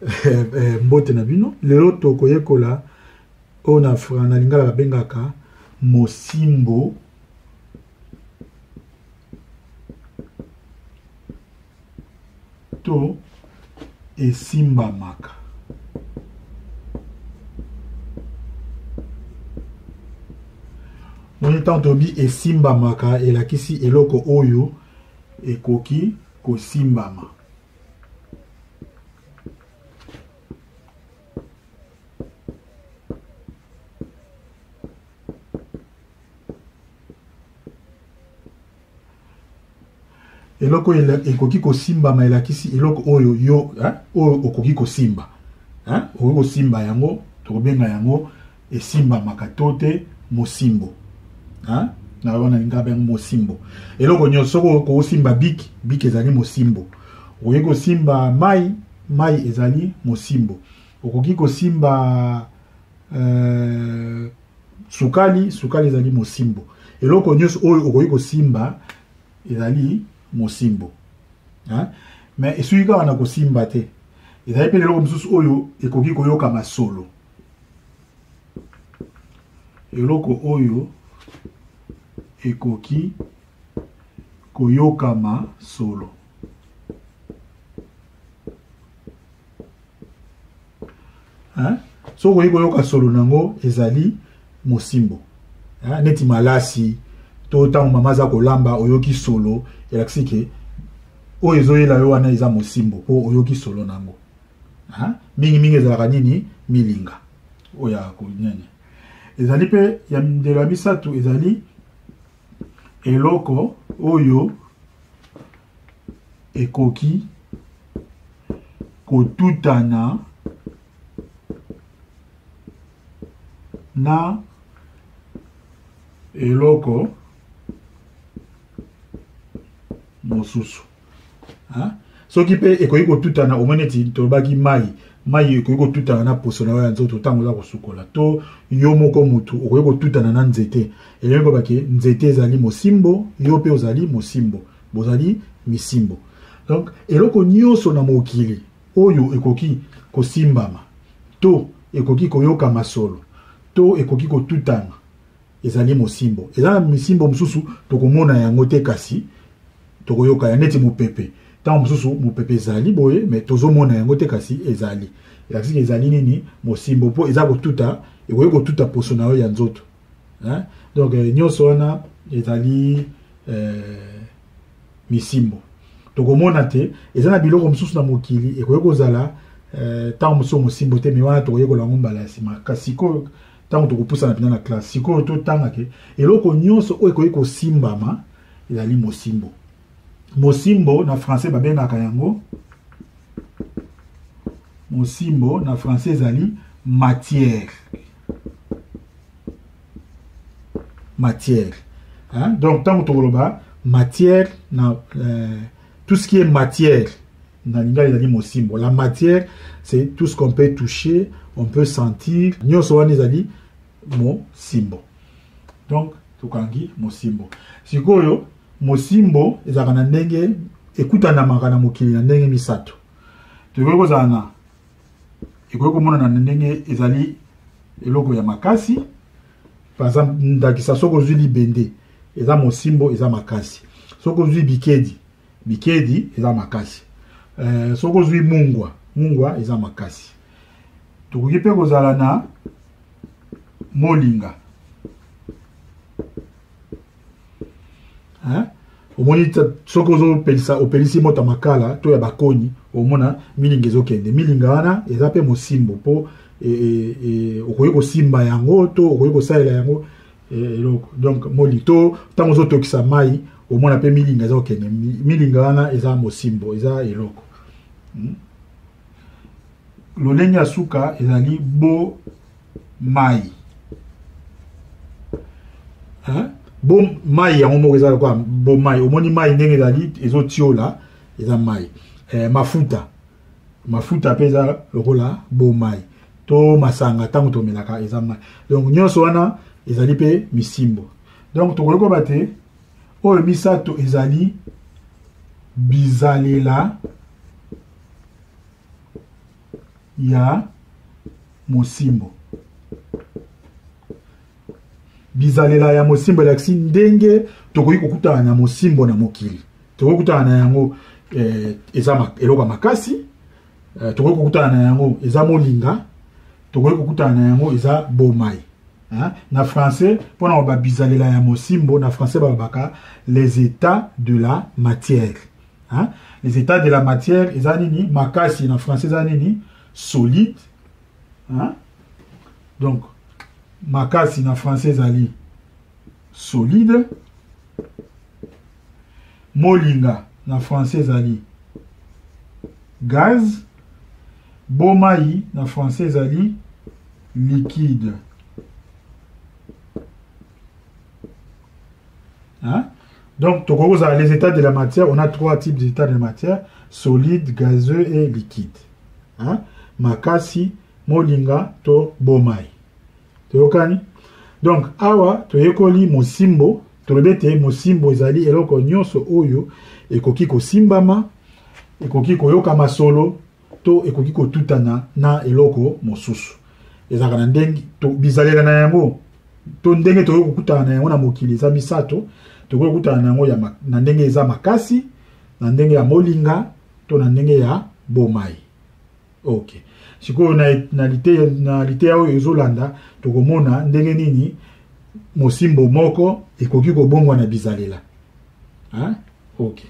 Eh, mbote na bino. Lelo tokoyekola oyo na na lingala babengaka mosimbo to esimbamaka. Moni ntango tolobi esimbamaka, elakisi eloko oyo ekoki kosimbama. Eloko ekoki kosimbama elakisi eloko oyo yo hein, oyo okoki kosimba hein, okoki kosimba yango, tokobenga yango esimbamaka to te mosimbo hein? Na wana linga benga mosimbo. Eloko nyonso, soki okosimba bik, bik ezali mosimbo. Okoki kosimba mai, mai ezali mosimbo. Okoki kosimba sukali, sukali ezali mosimbo. Eloko nyonso oyo okoki kosimba ezali mosimbo hein? Mais esuki kaka na kosimba te, ezali mpe eloko mosusu oyo ekoki koyoka masolo. Eloko oyo ekoki koyokama solo. Hein? Soki okoki koyoka solo nango ezali mosimbo. Hein? Neti malasi to ntango mama aza kolamba oyoki solo, elakisi ke oyo ezoyela yo wana eza mosimbo mpo oyoki solo nango. Hein? Mingi mingi ezalaka nini? Milinga oyo ya konene. Ezali mpe ya ndelo ya misato, ezali eloko oyo ekoki kotutana na eloko mosusu. Hein? Soki mpe ekoki kotutana, omoni neti tolobaki mai, mai ekoki kotutana na poso na yo ya nzoto ntango oza kosukola, to yo moko motu okoki kotutana na nzete. Elingi koloba ke nzete ezali mosimbo, yo mpe ozali mosimbo, bozali misimbo. Donc eloko nyonso na mokili oyo ekoki kosimbama to ekoki koyoka masolo to ekoki kotutana ezali mosimbo. Eza na misimbo mosusu tokomona yango te, kasi tokoyoka ya neti mopepe. Ntango mosusu mopepe ezali boye, me tozomona yango te, kasi ezali. Elakisi ezali nini? Mosimbo, mpo eza kotuta, ekoki kotuta poso na yo ya nzoto. Hein? Donc nyonso wana ezali misimbo. Tokomona te, eza na biloko mosusu na mokili ekoki kozala ntango mosusu mosimbo te, me wana tokoyekola yango mbala ya nsima. Kasi sikoyo ntango tokopusana mpenza na classe, sikoyo totanga ke eloko nyonso oyo ekoki kosimbama ezali mosimbo. Mosimbo na français babengaka yango mosimbo, na français ezali matière. Matière. Hein? Donc ntango tokoloba matière na tout ce qui est matière na lingala ezali mosimbo. La matière, c'est tout ce qu'on peut toucher, on peut sentir. Nyonso wana ezali mosimbo. Donc tokangi mosimbo. Sikoyo mosimbo ezalaka na ndenge ekutanamaka na mokili na ndenge misato. Tokoki kozala na, ekoki komonana na ndenge ezali eloko ya makasi. Par exemple, ndakisa soki ozwi libende eza mosimbo, eza makasi. Soki ozwi bikedi, bikedi eza makasi. Soki ozwi mungwa, mungwa eza makasi. Tokoki mpe kozala na molinga. Hein? Omoni soki ozopelisa, opelisi moto ya makala to ya bakoni, omona milinga ezokende. Milinga wana eza mpe mosimbo mpo okoki kosimba yango to okoki kosalela yango eloko. Donc moli to ntango ozotokisa mai, omona mpe milinga eza kokende. Milinga wana eza mosimbo, eza eloko. Lolenge ya suka ezali bo mai. Hein? Bo mai yango moko eza lokola bo mai. Omoni mai ndenge ezali ezotiola, eza mai. Mafuta. Mafuta mpe eza lokola bo mai. To masanga ntango tomelaka eza mai. Donc nyonso wana ezali mpe misimbo. Donc tokoki koba te oyo misato ezali bizalela ya mosimbo. Bizalela ya mosimbo elakisi ndenge tokoki kokutana na mosimbo na mokili. Tokoki kokutana na yango eh, eza eloko ya makasi, eh, tokoki kokutana na yango eza molinga, tokoki kokutana na yango eza bomai. Hein? Na français, mpona koloba bizalela ya mosimbo, na français balobaka les états de la matière. Hein? Les états de la matière eza nini? Makasi na français eza nini? Solide. Hein? Donc makasi na français ezali solide. Molinga na français ezali gaz. Bomai na français ezali liquide. Hein? Donc, les états de la matière, on a trois types d'états de la matière, solide, gazeux et liquide. Hein? Makasi, molinga, to bomai. Toyokani? Donc, awa, toyekoli mosimbo, tolobi ete mosimbo ezali eloko nyonso oyo ekoki kosimbama, ekoki koyokama solo, to ekoki kotutana na eloko mosusu. Ezalaka na ndenge, to, bizalela na yango, to ndenge tokoki kokutana na yango na mokili eza misato. Tokoki kokutana na yango ya na ndenge eza makasi, na ndenge ya molinga, to na ndenge ya bomai. Ok. Sikoyo na liteya oyo ezolanda, tokomona ndenge nini mosimbo moko ekoki kobongwana bizalela. Hein? Ok.